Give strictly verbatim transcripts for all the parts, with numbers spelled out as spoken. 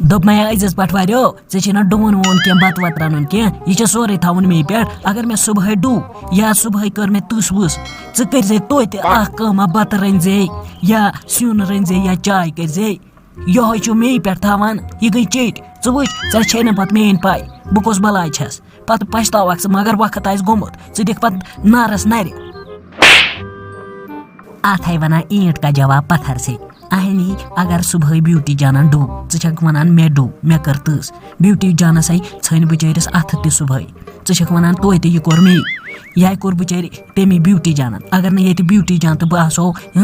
دوٚپمَے عزیز پٹھواریو، ژےٚ چھے نہ ڈوٗن ووٗن کینٛہہ، بَتہٕ وَتہٕ رَنُن کینٛہہ، یہِ چھےٚ سورُے تھاوُن مے پٮ۪ٹھ۔ اگر مےٚ صُبحٲے ڈُو یا صُبحٲے کٔر مےٚ تٕژھ وٕژھ، ژٕ کٔرۍ زِ توتہِ اَکھ کٲمہ، بَتہٕ رٔنۍ زے یا سیُن رٔنۍ زے یا چاے کٔرۍ زے۔ یِہوٚے چھُ مے پٮ۪ٹھ تھاوان، یہِ گٔے چیٚٹۍ۔ ژٕ وٕچھ، ژےٚ چھے نہٕ پَتہٕ میٛٲنۍ پَے بہٕ کۄس بَلاے چھَس۔ پَتہٕ پَشتاوَکھ ژٕ، مگر وقت آسہِ گوٚمُت، ژٕ دِکھ پَتہٕ نارَس نَرِ۔ اَتھ ہے وَنان اینٹ کا جواب پتھر سے۔ اہنی، اگر صبحٲے بیوٹی جانن ڈوٗ، ژٕ چھکھ وَنان مےٚ ڈوٗ، مےٚ کٔر تٕژھ۔ بیوٹی جانس ہے ژھٔنۍ بِچٲرِس اَتھٕ تہِ صبحٲے۔ ژٕ چھکھ وَنان توتہِ یہِ کوٚر مے۔ یہِ ہے کوٚر بِچٲرِ تٔمی بیوٹی جانن۔ اگر نہٕ ییٚتہِ بیوٹی جان تہٕ بہٕ آسو، ہہ،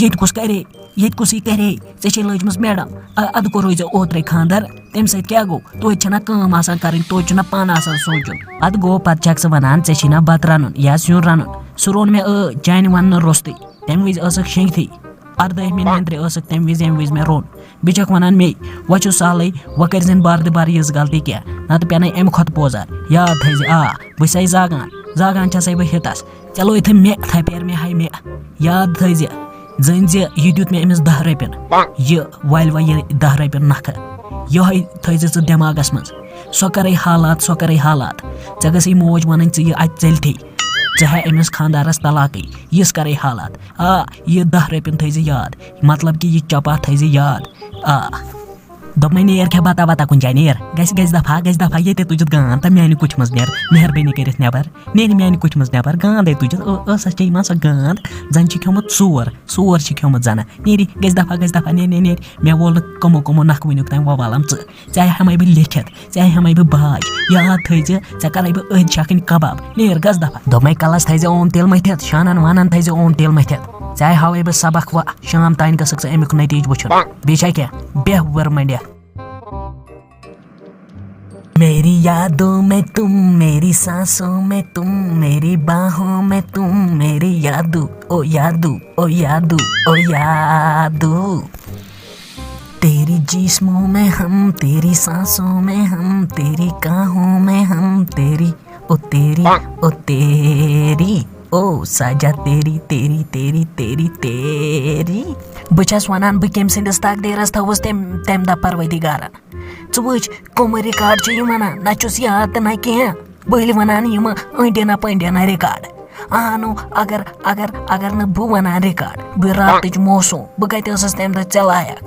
ییٚتہِ کُس کرے؟ ییٚتہِ کُسٕے کرے؟ ژےٚ چھے لٔجمٕژ میڈم۔ اَ-، اَدٕ کوٚرُے ژےٚ اوترَے خانٛدر، تَمہِ سۭتۍ کیٛاہ گوٚو؟ توتہِ چھَنہ کٲم آسان کَرٕنۍ، توتہِ چھُنہ پانہٕ آسان سونٛچُن۔ پَتہٕ گوٚو، پَتہٕ چھَکھ ژٕ وَنان، ژےٚ چھی نہ بَتہٕ رَنُن یا سیُن رَنُن۔ سُہ روٚن مےٚ، ٲ، چانہِ وَننہٕ روٚستُے۔ تَمہِ وِزِ ٲسٕکھ شیٚنٛگتھٕے۔ اَردٲہمہِ نیٚنٛدرِ ٲسٕکھ تَمہِ وِزِ، ییٚمہِ وِزِ مےٚ روٚن۔ بیٚیہِ چھَکھ وَنان مے، وۄنۍ چھُ سہلٕے، وۄنۍ کٔرۍ زٮ۪ن بار دِ بار یِژھ غلطی کینٛہہ، نَتہٕ پٮ۪نَے اَمہِ کھۄتہٕ پوزار۔ یاد تھٲیزِ، آ، بہٕ چھسَے زاگان، زاگان چھسَے بہٕ ہِتَس۔ چلو یِتھَے مےٚ تھَپھ پھیر مےٚ ہاے مےٚ۔ یاد تھٲیزِ، زٲنۍ زِ یہِ دیُت مےٚ أمِس دَہ رۄپیَن۔ یہِ والہِ وۄنۍ یہِ دَہ رۄپیَن نَکھٕ۔ یِہوٚے تھٲیزِ ژٕ دٮ۪ماغَس منٛز۔ سۄ کَرَے حالات، سۄ کَرَے حالات۔ ژےٚ گٔژھٕے موج وَنٕنۍ ژٕ یہِ اَتہِ ژٔلتھٕے۔ ژٕ ہا أمِس خانٛدارَس طلاقٕے۔ یِژھ کَرَے حالات۔ آ، یہِ دَہ رۄپیَن تھٲیزِ یاد۔ مطلب کہِ یہِ چۄپاہ تھٲیزِ یاد۔ آ۔ دوٚپمَے، "نیر کھےٚ بَتا وَتا کُنہِ جایہِ، نیر۔ گژھِ، گژھِ دَفعہ، گژھِ دَفعہ، ییٚتے تُجَتھ گانٛد تہٕ میٛانہِ کُٹھِ منٛز نیر۔ مہربٲنی کٔرِتھ نٮ۪بَر۔ نیر میٛانہِ کُٹھِ منٛز نٮ۪بَر، گانٛدَے تُجَتھ۔" ٲ-، ٲسَس چے یِوان سۄ گانٛد، زَن چھِ کھیوٚمُت سور، سور چھِ کھیوٚمُت زَنہٕ۔ نیرِ، گژھِ دَفعہ، گژھِ دَفعہ، نیر، نیر، نیر۔ مےٚ وول نہٕ کٕمو، کٕمو نَکھٕ وٕنیُک تام وۄوَلَم ژٕ۔ ژےٚ ہٮ۪مَے بہٕ لیٚکھِتھ، ژےٚ ہٮ۪مَے بہٕ باج۔ یاد تھٲیزِ، ژےٚ کَرَے بہٕ أتھۍ چھَکٕنۍ کباب۔ نیر، گژھ دَفعہ۔ دوٚپمَے، کَلَس تھٲیزِ اوم تیٖل مٔتھِتھ، شانَن وانَن تھٲیزِ اوم تیٖل مٔتھِتھ۔ ژےٚ ہاوَے بہٕ سبق وۄنۍ۔ شام تام گٔژھکھ ژٕ اَمیُک نتیٖجہٕ وٕچھُن۔ بیٚیہِ چھا کینٛہہ؟ بیٚہہ وٕر مٔنڈِتھ۔ میری یادوں میں تم، میری سانسوں میں تم، میری باہوں میں تم، میری یادو، او یادو، او یادو، او یادو۔ تیری جسموں میں ہم، تیری سانسوں میں ہم، تیری کاہوں میں ہم، تیری، او تیری، او تیری۔ او سجا تیری، تیری، تیری، تیری، تیری۔ بہٕ چھَس وَنان، بہٕ کٔمۍ سٕنٛدِس تقدیٖرَس تھٲوٕس تٔمۍ، تَمہِ دۄہ پروردگارَن۔ ژٕ وٕچھ، کٕمہٕ ریکارڈ چھِ یِم وَنان، نہ چھُس یاد تہٕ نہ کینٛہہ۔ بٔلۍ وَنان یِمہٕ أنڈینا پٔنڈینا ریکارڈ۔ اہنو، اگر، اگر، اگر نہٕ بہٕ وَنان ریکارڈ، بہٕ راتٕچ موسوم، بہٕ کَتہِ ٲسٕس تَمہِ دۄہ ژےٚ لایق؟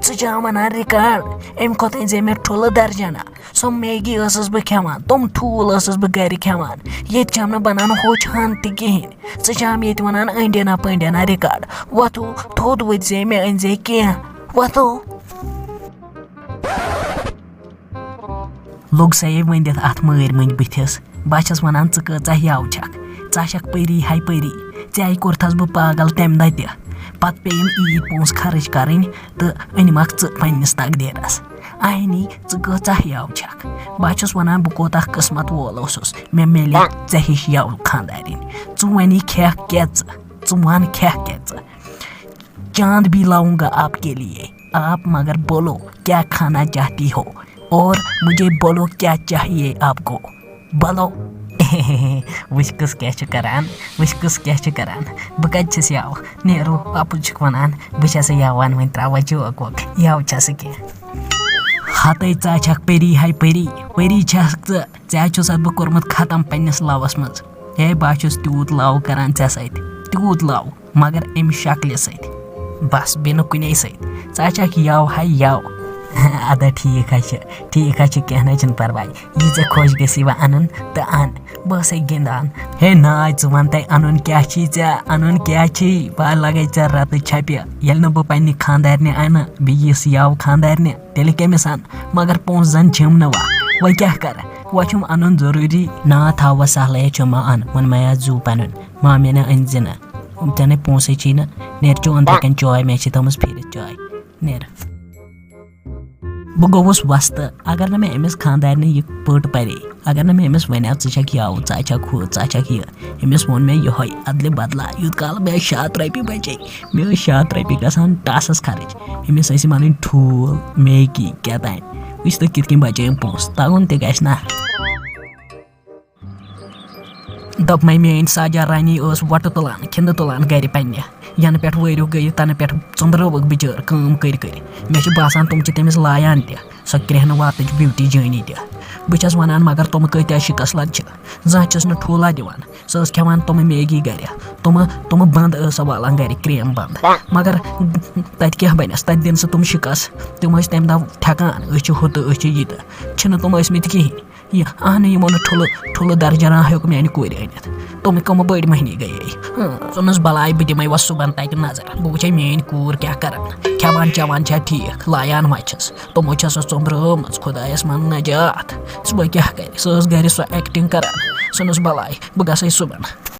ژٕ چھا وَنان ریکارڈ؟ اَمہِ کھۄتہٕ أنۍ زِ مےٚ ٹھُلہٕ درجنا۔ سۄ میگی ٲسٕس بہٕ کھٮ۪وان، تِم ٹھوٗل ٲسٕس بہٕ گرِ کھٮ۪وان۔ ییٚتہِ چھَم نہٕ بَنان ہوٚچھ ہَن تہِ کِہیٖنۍ۔ ژٕ چھَم ییٚتہِ وَنان أنڈینا پٔنڈینا ریکارڈ۔ وۄتھو، تھوٚد ؤتھۍ زِ مےٚ أنۍ زِ کینٛہہ۔ وۄتھو۔ لوٚگ سا یہِ ؤنِتھ اَتھ مٲرۍ مٔنٛدۍ بٕتھِس۔ بہٕ چھَس وَنان، ژٕ کۭژاہ یَو چھَکھ؟ ژٕ چھَکھ پٔری ہاے پٔری۔ ژےٚ کوٚرتھَس بہٕ پاگل تَمہِ دۄہ تہِ۔ پَتہٕ پیٚیِم عیٖد پونٛسہٕ خرٕچ کَرٕنۍ تہٕ أنۍ مَکھ ژٕ پنٛنِس تقدیٖرَس۔ آہنی، ژٕ کۭژاہ یَو چھَکھ؟ بہٕ چھُس وَنان، بہٕ کوتاہ قٕسمت وول اوسُس، مےٚ میلے ژےٚ ہِش یَو خانٛدارِنۍ۔ ژٕ وَنی کھٮ۪کھ کیٛاہ ژٕ؟ ژٕ وَن کھٮ۪کھ کیٛاہ ژٕ؟ چاند بھی لاؤں گا آپ کے لیے، آپ مگر بولو کیا کھانا چاہتی ہو، اور مجھے بولو کیا چاہیے آپ کو، بولو۔ وٕچھ کُس کیٛاہ چھُ کران، وٕچھ کُس کیٛاہ چھُ کران۔ بہٕ کَتہِ چھَس یَو؟ نیرو، اَپُز چھُکھ وَنان، بہٕ چھَسے یَوان، وۄنۍ ترٛاوَے جوک ووک، یَو چھَسہٕ کینٛہہ۔ ہَتَے ژٕ چھَکھ پٔری ہاے پٔری، پٔری چھَکھ ژٕ، ژےٚ چھُسَتھ بہٕ کوٚرمُت ختم پنٛنِس لَوَس منٛز۔ ہے، بہٕ ہا چھُس تیوٗت لَو کران ژےٚ سۭتۍ، تیوٗت لَو۔ مگر اَمہِ شکلہِ سۭتۍ۔ بس، بیٚیہِ نہٕ کُنے سۭتۍ۔ ژٕ ہا چھکھ یَو ہا یَو۔ اَدٕ ٹھیٖک ہا چھِ، ٹھیٖک ہا چھِ، کینٛہہ نہ چھُنہٕ پرواے۔ یہِ ژےٚ خۄش گژھی وۄنۍ اَنُن تہٕ اَن۔ بہٕ ٲسَے گِنٛدان۔ ہے ناے، ژٕ وَن تَے اَنُن کیٛاہ چھی ژےٚ، اَنُن کیٛاہ چھی؟ بہٕ ہا لَگَے ژےٚ رَتہٕ چھَپہِ۔ ییٚلہِ نہٕ بہٕ پنٛنہِ خانٛدارنہِ اَنہٕ، بیٚیہِ یِژھ یَو خانٛدارنہِ، تیٚلہِ کٔمِس اَنہٕ؟ مگر پونٛسہٕ زَن چھِم نہٕ وۄنۍ۔ وۄنۍ کیٛاہ کَرٕ؟ وۄنۍ چھُم اَنُن ضروٗری۔ نا تھاو وۄنۍ سہلٕے چھُ، ما اَن، ووٚن مےٚ اَتھ زُو پَنُن۔ ما مےٚ نہٕ أنۍ زِ نہٕ۔ ژےٚ نے پونٛسَے چھی نہٕ۔ نیر چون ترٛےٚ کَنۍ چاے، مےٚ چھی تھٲومٕژ پھِرِتھ چاے۔ نیر۔ بہٕ گوٚوُس وۄستہٕ، اگر نہٕ مےٚ أمِس خانٛدارنہِ یہِ پٔٹ پَرے، اگر نہٕ مےٚ أمِس وَنیٛاو، "ژٕ چھَکھ یَو، ژٕ ہا چھَکھ ہُہ، ژٕ ہا چھَکھ یہِ"، أمِس ووٚن مےٚ یِہوٚے اَدلہِ بدلہ، یوٗت کال مےٚ شےٚ ہَتھ رۄپیہِ بَچے، مےٚ ٲسۍ شےٚ ہَتھ رۄپیہِ گژھان ٹاسَس خرٕچ، أمِس ٲسۍ یِم اَنٕنۍ ٹھوٗل، میگی، کیٛاہ تام، وٕچھ تہٕ کِتھ کٔنۍ بَچے یِم پونٛسہٕ، تَگُن تہِ گژھِ نہ۔ دوٚپمَے، میٛٲنۍ ساجا رانی ٲس وۄٹہٕ تُلان، کھِنٛدٕ تُلان گَرِ پنٛنہِ۔ ینہٕ پٮ۪ٹھ وٲرِو گٔیہِ، تنہٕ پٮ۪ٹھ ژۄمبرٲوٕکھ بِچٲر کٲم کٔرۍ کٔرۍ۔ مےٚ چھُ باسان، تِم چھِ تٔمِس لایان تہِ، سۄ کرٛیٚہنہٕ واتٕچ بیوٹی جٲنی تہِ۔ بہٕ چھَس وَنان، مگر تِم کۭتیٛاہ شِکَس لَد چھِ۔ زانٛہہ چھِس نہٕ ٹھوٗلا دِوان۔ سۄ ٲس کھٮ۪وان تِمہٕ میگی گرِ، تِمہٕ، تِمہٕ بنٛد ٲس سۄ والان گرِ، کرٛیم بنٛد۔ مگر تَتہِ کیٛاہ بَنٮ۪س، تَتہِ دِن سُہ تِم شِکَس۔ تِم ٲسۍ تَمہِ دۄہ تھٮ۪کان، أسۍ چھِ ہُہ تہٕ أسۍ چھِ یہِ تہٕ چھِنہٕ تِم ٲسۍمٕتۍ کِہیٖنۍ۔ یہِ اَہنہٕ یِمو نہٕ ٹھُلہٕ، ٹھُلہٕ درجہ ران ہیوٚک میٛانہِ کورِ أنِتھ۔ تِم کَمہٕ بٔڑۍ مٔہنی گٔیے۔ ہاں، ژٕ نہٕ حظ بَلاے، بہٕ دِمَے وۄنۍ صُبحن تَتہِ نظر، بہٕ وٕچھے میٛٲنۍ کوٗر کیٛاہ کَران، کھٮ۪وان چٮ۪وان چھا ٹھیٖک، لایان ما چھَس۔ تِمو چھےٚ سۄ ژۄمبرٲومٕژ، خۄدایَس منٛگ نجات۔ سُہ وۄنۍ کیٛاہ کَرِ، سۄ ٲس گَرِ سۄ ایکٹِنٛگ کَران۔ ژٕ نہٕ حظ بَلاے، بہٕ گژھے صُبحن۔